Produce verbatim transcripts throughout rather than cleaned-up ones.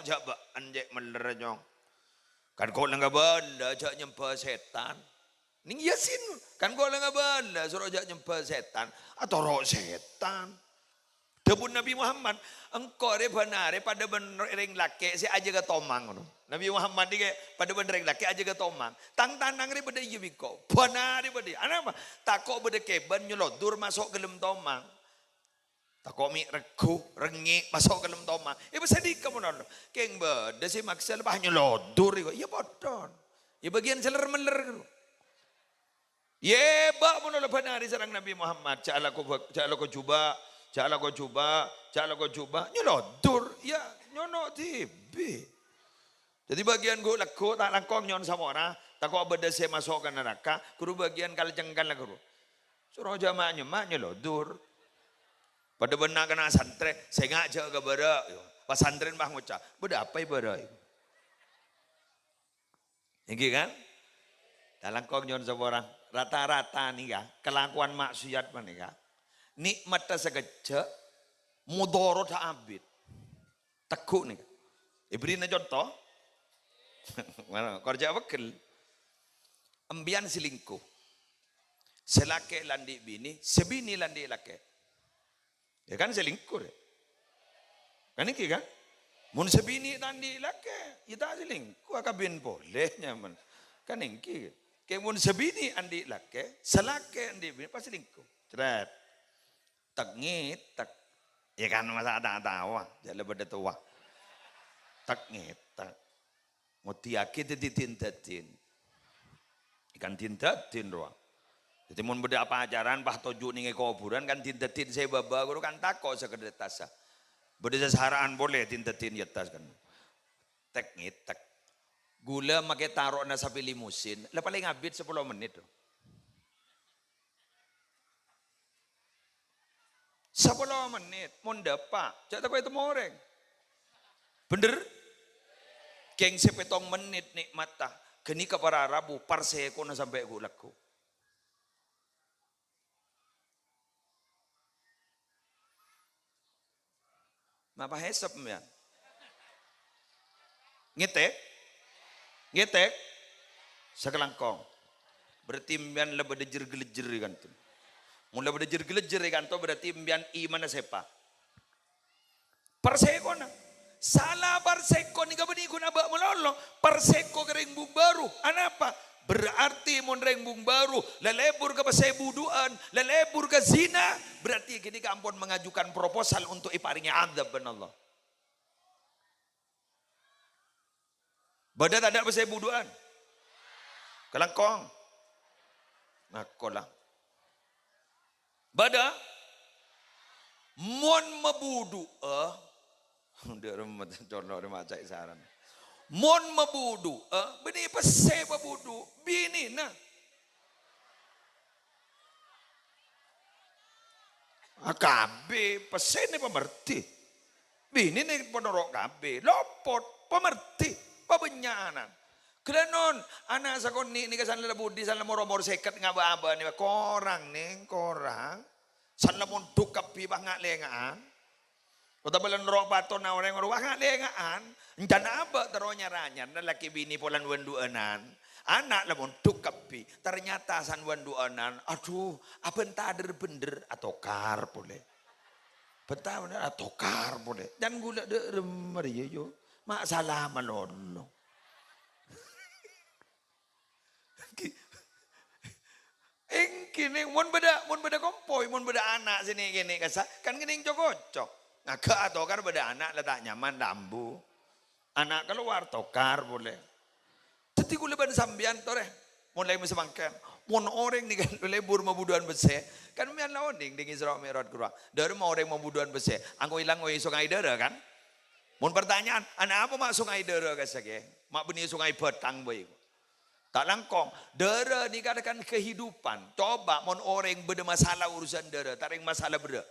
jhâ' bâ'en cè' mellèr, Cong. Kan ko' la ngabâlâ jhâ' nyembhâ sètan. Nèng Yasin, kan ko' la ngabâlâ soro jhâ' nyembhâ sètan. Atoro' sètan. Dhâbuna Nabi Muhammad, "Engko' rè bân arè padâ bân rèng lakè' sè ajâgâ tomang," ngono. Nabi Muhammad nèka padâ bân rèng lakè' ajâgâ tomang. "Tang tanang rè bâdâ iyâ bi' engko'. Bân arè bâdâ. Anapa? Tako' bâdâ kèbân nyolodur maso' ka dâlem tomang. Tako' mè' regghu, rengngè' maso' ka dâlem tomang." È, pas dhika mono. Kèng bâdâ sè maksa lepas nyolodur, iyâ padâ. Iyâ bâgiyân sè ler-mellèr, ghuru. Yè, bâ' mono la bân arè sareng Nabi Muhammad, jhâ' alako bâ-, jhâ' alako jubâ', jhâ' alako jubâ', jhâ' alako jubâ', nyolodur, iyâ, nyono' dhibi'. Dhâddhi bâgiyân ghu-, lagghu' ta' langkong nyo'on sapora, tako' bâdâ sè maso' ka naraka, ghuru bâgiyân kal-cengkal, ghuru. Soro jhâ' ma'-nyemma' nyolodur. Padâ bân na'-kana' santrè, sènga' jhâ' ka bârâ', yo. Pas santrèna pas ngoca', "Bâdâ apa è bârâ'?" Èngghi, kan? Talangkong nyo'on sapora. Rata-rata nèka, kalakowan maksiat panèka, nè'matta sakejjhâ', modorotta abit. Tegghu' nèka. Èbèrri'na conto. Mara, kor jhâ' pegghel. Empèyan selingkuh. Sè lakè' la andi' binè, sè binè la andi' lakè'. Ya kan selingkuh, ya. Kan èngghi, kan? Mon sè binè' ta' andi' lakè', ya ta' selingkuh, akabin polè nyaman. Kan èngghi. Kè mon sè binè' andi' lakè', sè lakè' andi' binè', pas selingkuh. Cret. Tek-ngètek. Ya kan, masa ta' tao, ah, jhâ' la bâdâ towa. Tek-ngètek. Ngoddhiyaghi dhâddhi din-dhâddhin. Kan din-dhâddhin rowa. Dhâddhi mon bâdâ apacaran, pas toju' nèng è kobhurân, kan din-dhâddhin sè bâbâ ghuru kan tako' sakadâ' èttas. Bâdâ sasara'an polè din-dhâddhin è èttas kan. Tek-ngètek. Ghulâ makè taro'na sapè limusin, la palèng abit sapolo mennit, ro. Sapolo mennit, mon dâpa', jhâ' tako' ètemmo orèng. Bhender? Kèng sè pèttong mennit nè'matta, ghânèka para rabu, parsèkona sampè' ghu-, lagghu'. Napa hesep, sampèyan? Ngètèk? Ngètèk? Sakalangkong. Berarti sampèyan la bâdâ jhâr-ghâlejjhâr è kanto. Mon la bâdâ jhâr-ghâlejjhâr è kanto, berarti sampèyan imanna sèpa? Parsèkona. Sala parsèko nèka bânnè ghun abâ' malolo. Parsèko ka rèng bung bâru. Anapa? Berarti mon rèng bung bâru lalèbur ka pèssè budhu'ân, lalèbur ka zina, berarti ghânèka ampon mengajukan proposal untuk èparèngè adhâb bân Allah. Bâdâ tadâ' pèssè budhu'ân? Kalangkong. Ngakola. Bâdâ? Mon mabudhu'â, dâ' remma colo' rè maca' saran. Mon mabudhu'â, bânnè pèssè pabudhu', binèna. Ah, kabbhi, pèssèna pamerdi. Binèna panoro' kabbhi. Lopot, pamerdi, pabânnya'an. Ghellâ' non, ana' sakonè' nèka san la budi, san la mor-omor sèket ngabâ-abâ nèka. Korang, Nèng, korang. San la mondhuk kabbhi, pas nga'-lènga'an. Otabâ la noro' patona orèng rowa nga'-lènga'an, èncana abâ' terro nya-ranyana lakè binè polana bân-du'ânan. Ana' la mondhuk kabbhi, ternyata san bân-du'ânan, adhu, abhânta dhâr-bhendhâr, atokar polè. Bhânta bhendhâr, atokar polè. Can ghulâ dâ' remma rèya, yo. Ma' sala malolo. Èngghi, Nèng, mon bâdâ, mon bâdâ kompoy, mon bâdâ ana' sè nè'-kènè' kassa', kan kènèng co-koco. Ngaghâ' atokar bâdâ ana' la ta' nyaman, la ambu. Ana' kalowar, tokar polè. Dhâddhi ghulâ bân sampèyan, torè, molaè samangkèn. Mon orèng nèka lebur mabudhu'ân pèssè, kan sampèyan la onèng dâ' Isra Mi'raj ghâruwa. Dârâ ma' orèng mabudhu'ân pèssè, angoy-langoy songay dârâ, kan? Mon partanya'an, ana' apa ma' songay dârâ kassa' kè? Ma' bânnè songay bhâthang bhâi. Ta' langkong, dârâ nèka kan kehidupan. Coba mon orèng bâdâ masalah urusan dârâ, ta' rèng masalah berrâ'.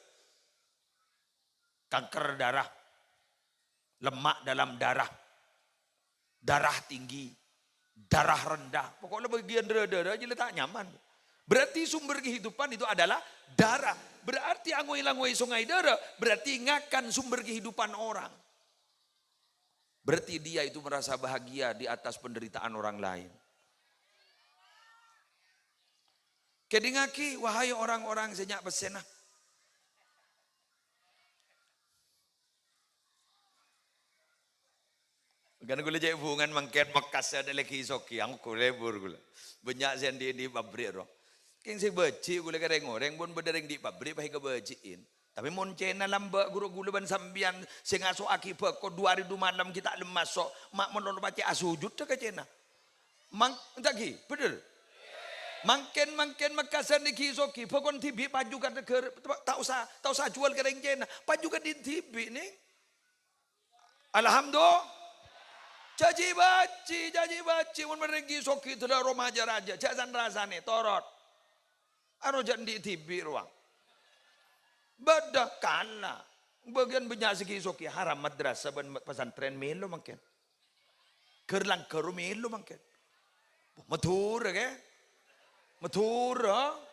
Kanker darah, lemak dalam darah, darah tinggi, darah rendah. Pokoknya bagian dârâ-dârâ jâ' la ta' nyaman. Berarti sumber kehidupan itu adalah darah. Berarti angoy-langoy songay dârâ, berarti ngakan sumber kehidupan orang. Berarti dia itu merasa bahagia di atas penderitaan orang lain. Kèdingngaghi, wahai orang-orang sè nya' pèssèna. Kan kaulâ cè' bhungan mangkèn Mekkas ada lagi sogi, angko lebur kaulâ. Bânnya' sè andi'-andi' pabrik rowa. Kèng sè bâji' kaulâ ka rèng-orèng, pon bâdâ rèng andi' pabrik, pas èkabâji'in. Tapè mon Cèna lambâ' ghuru kaulâ bân sampèyan sè ngaso'aghi bhâko dua hari dua malam ghi' ta' lemmas so', ma' mon lolo pacè' asujud ka Cèna. Mang-, èngghi, bhender. Mangkèn-mangkèn Mekkasan nèghi sogi, bhâkona dhibi' paju ka naghârâ, ta' osa, ta' osa ajhuwâl ka rèng Cèna. Paju ka dhi-, dhibi', nèng. Alhamdulillah. Jhâ' ghi' bâji', jhâ' ghi' bâji', mon mèrèng ghi' sogi, dâlâ roma jâ-rajâ, jhâ' san-rasanè, torot. Aro jhâ' andi' dhibi' rowa. Bâdâ kala. Bâgiyân bânnya' sè ghi' sogi, haram madrasah bân pesantren mèlo mangkèn. Ghâr-langghâr mèlo mangkèn. Madhurâ, kè? Madhurâ.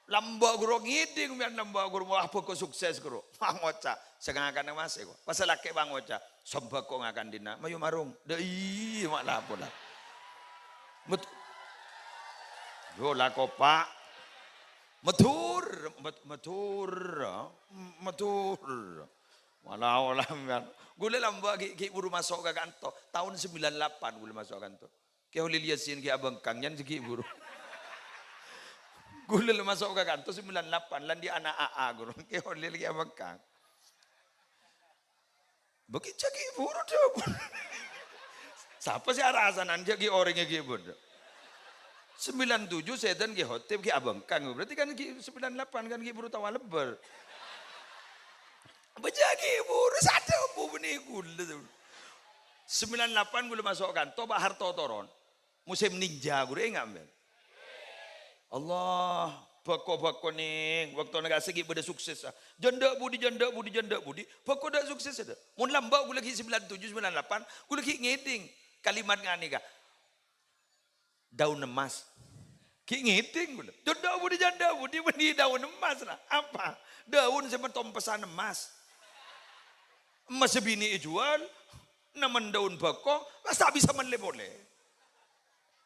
Lambâ' ghuru ngèdhing, mèyan lambâ' ghuru, wah, bhâko sukses, ghuru. Wah, ngoca', sè ngakan masè, kok. Pas lakè', wah, ngoca', "Sombhâko ngakan dinna', mayu marung." Dâ' iyâ, ma' lapo, la. Med-, yo, la, kopa'. Madhur, med-, madhur, madhur. Wala, wala, mèyan. Ghulâ lambâ' ghi', ghi' buru maso' ka kanto. Taon sembilan lapan ghulâ maso' kanto. Kè Holil Yasin ghi' abhângkang, nyan sè ghi' buru. Ghulâ la maso' ka kanto sembilan lapan, la andi' ana' A A, ghuru. Kè Holil ghi' abhângkang. Bâgi jhâ' ghi' buru, dhâbuna. Sapa sè arasanan jhâ' ghi' orèngnga ghi' buru? Sembilan tujuh sètan ghi' khotib ghi' abhângkang. Berarti kan ghi' sembilan lapan kan ghi' buru tao alebbâr. Bâ jhâ' ghi' buru, sadhâbu bânnè ghulâ. Sembilan lapan ghulâ maso' kanto, Pak Harto toron. Musim ninja, ghuru, enga' sampèyan? Allah, bhâko-bhâko nèng, bâktona ka'issa' ghi' bâdâ sukses, ah. Jhâ' dâ' budi, jhâ' dâ' budi, jhâ' dâ' budi, bhâko dâ' sukses, adâ. Mon lambâ' ghulâ ghi' sembilan tujuh, sembilan lapan, ghulâ ghi' ngèdhing kalimat nganèka. Daun emas. Ghi' ngèdhing ghulâ. Jhâ' dâ' budi, jhâ' dâ' budi, bânnè daun emas, nah. Apa? Daun sè matompessan emmas. Emmas sè binè' èjhuwâl, nèmon daun bhâko, la ta' bisa mellè polè.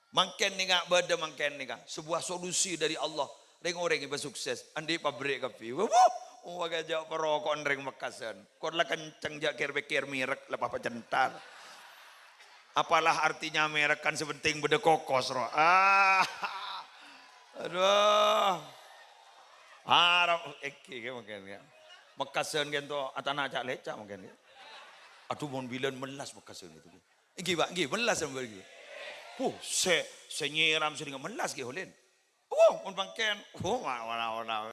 Mangkèn nèka, bâdâ mangkèn nèka, sebuah solusi dari Allah. Rèng-orèng èpasukses, andi' pabrik kabbhi. Wuh, wah, kajâ' paroko'an rèng Mekkasan. Kor la kenceng jhâ' kèr-pèkkèr mèrek, la papa centar. Apalah artinya merek, kan sè penting bâdâ kokos, ro. Ah. Adhu. Arep èngghi, ghi, mangkèn, ghi. Mekkasan ghento atana ca'-lèca' mangkèn, ghi. Adhu, mon bilân mellas Mekkasan ghento, ghi. Èngghi, Pak, èngghi, mellas sampèyan, ghi. Huh, sè, sè nyèram sè dingghâ mellas, ghi, Holil. Wuh, mon mangkèn. Wuh, ma-, ma-, ma-,